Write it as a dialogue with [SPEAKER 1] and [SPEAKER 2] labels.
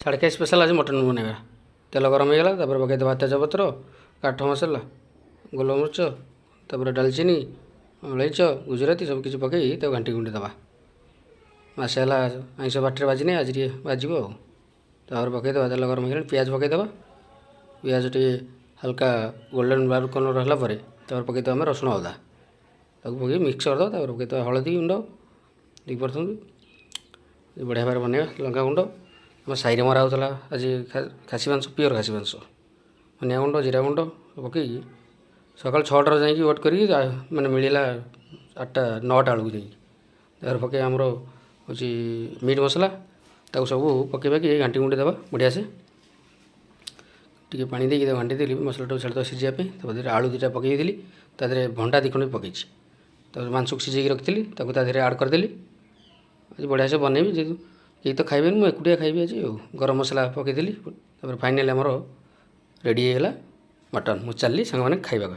[SPEAKER 1] ଛାଡ଼ଖାଇ special ଆଜି mutton ବନେଇବା। ତେଲ ଗରମ ହେଇଗଲା, ତାପରେ ପକାଇଦେବା ତେଜପତ୍ର, କାଠ ମସଲା, ଗୋଲମରିଚ, ତାପରେ ଡାଲଚିନି, ଅଳେଇଚ, ଗୁଜୁରାତି ସବୁ କିଛି ପକାଇ ତାକୁ ଘାଣ୍ଟି ଘୁଣ୍ଟି ଦେବା। ମାସେ ହେଲା ଆଇଁଷ ପାଟିରେ ବାଜିନି, ଆଜି ଟିକେ ବାଜିବ ଆଉ। ତାପରେ ପକାଇଦେବା, ତେଲ ଗରମ ହେଇଗଲାଣି, ପିଆଜ ପକାଇଦେବା। ପିଆଜ ଟିକେ ହାଲକା ଗୋଲ୍ଡେନ୍ ବ୍ରାଉନ୍ କଲର୍ ହେଲା ପରେ ତାପରେ ପକାଇଦେବା ଆମେ ରସୁଣ ଅଦା। ତାକୁ ପକାଇ ମିକ୍ସ କରିଦେବା। ତାପରେ ପକାଇଦେବା ହଳଦୀ ଗୁଣ୍ଡ, ଦେଖିପାରୁଛନ୍ତି, ବଢ଼ିଆ ଭାବରେ ବନେଇବା। ଲଙ୍କା ଗୁଣ୍ଡ, ଆମ ସାହିରେ ମରା ହେଉଥିଲା ଆଜି ଖାସି ମାଂସ, ପିଓର ଖାସି ମାଂସ। ଧନିଆ ଗୁଣ୍ଡ, ଜିରା ଗୁଣ୍ଡ ପକାଇକି ସକାଳ 6ଟାରୁ ଯାଇକି ୱେଟ୍ କରିକି ମାନେ ମିଳିଲା 8ଟା 9ଟା ବେଳକୁ ଯାଇକି। ତାପରେ ପକାଇବା ଆମର ହେଉଛି ମିଟ୍ ମସଲା। ତାକୁ ସବୁ ପକାଇବାକି ଘାଣ୍ଟି ଘୁଣ୍ଟି ଦେବା ବଢ଼ିଆ ସେ। ଟିକେ ପାଣି ଦେଇକି ତାକୁ ଘାଣ୍ଟି ଦେଲି, ମସଲାଟାକୁ ଛାଡ଼ିଦେବା ସିଝିବା ପାଇଁ। ତା ଦେହରେ ଆଳୁ 2ଟା ପକାଇଥିଲି, ତା ଦେହରେ ଭଣ୍ଡା 2 ଖଣ୍ଡ ବି ପକାଇଛି। ତାପରେ ମାଂସକୁ ସିଝେଇକି ରଖିଥିଲି, ତାକୁ ତା ଦେହରେ ଆଡ଼୍ କରିଦେଲି। ଆଜି ବଢ଼ିଆ ସେ ବନେଇବି, ଯେହେତୁ କେହି ତ ଖାଇବେନି, ମୁଁ ଏକୁଟିଆ ଖାଇବି ଆଜି। ଆଉ ଗରମ ମସଲା ପକାଇଦେଲି। ତାପରେ ଫାଇନାଲି ଆମର ରେଡ଼ି ହେଇଗଲା ମଟନ୍। ମୁଁ ଚାଲିଲି ସାଙ୍ଗମାନେ ଖାଇବାକୁ।